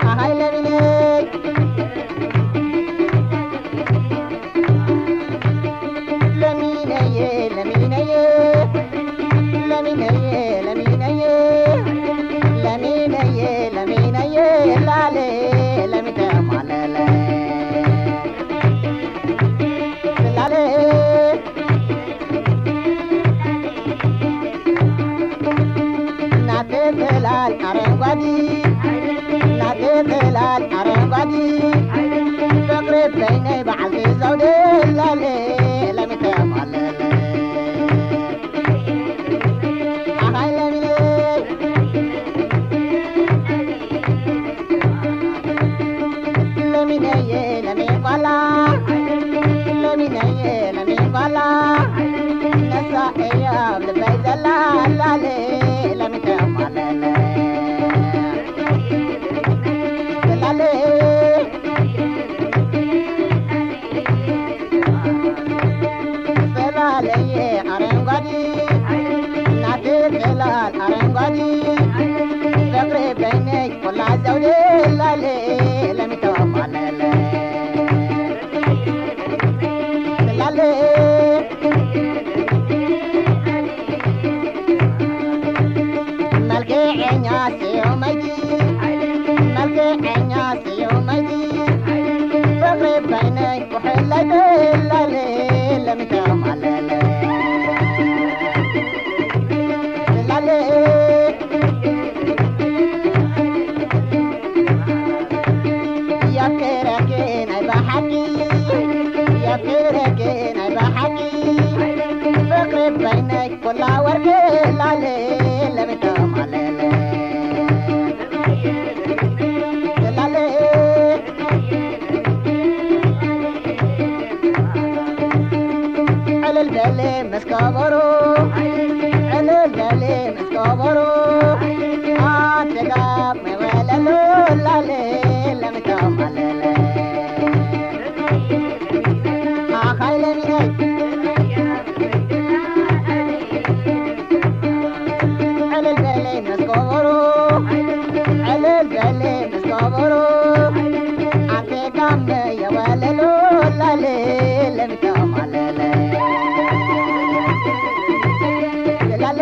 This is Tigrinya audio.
ኣሃይ ለሚነይ፣ ለሚነየ፣ ለሚነየ፣ ለሚነየ፣ ለሚነየ፣ ለሚነየ፣ ለሚነየ፣ ላለ፣ ለሚተ ማለለ፣ ላለ። ናተይ ጽላል ኣረንጓዲ፣ ናተይ ጽላል ኣረንጓዲ፣ ፍቕሪ በይነይ በዓልቲ ዘውዲ ላለ፣ ለሚተ ማለለ። ኣሃይ ለሚነ፣ ለሚነየ ለሚን ጓላ፣ ለሚነየ ለሚን ጓላ፣ ነሳ እያ ኣብ ልበይ ዘላ ላለ፣ ለሚተ ማለለ፣ ላለ። ጽላለየ ኣረንጓዲ፣ ናተይ ጽላል ኣረንጓዲ፣ ፍቕሪ በይነይ ኩላ ዘውዲ ላለ፣ ለሚተ ማለለ፣ ላለ። መልክዐኛ ስዩመይቲ፣ መልክዐኛ ስዩመይቲ፣ ፍቕሪ በይነይ ኩሕለይ ትላለ፣ ለሚተ ማለለ፣ ትላለ። የፍቅረኪ ናይ ብሓቂ፣ የፍቅረኪ ናይ ብሓቂ፣ ፍቕሪ በይነይ ኩላ ወርቂ ላለ፣ ለሚተ ማለለ፣ ላለ። ዕልል በሊ ምስ ከበሮ፣ ዕልል በሊ ምስ ከበሮ፣ ኣደጋብ ናይ ወለሎ ላለ፣ ለሚተ ማለለ። ኣኻይ ለሚነይ፣ ዕልል በሊ ምስ ከበሮ፣ ዕልል በሊ ምስ ከበሮ፣ ኣንተ ጋመ የወለሎ ላለ፣ ለሚተ ማለለ፣ ላለ።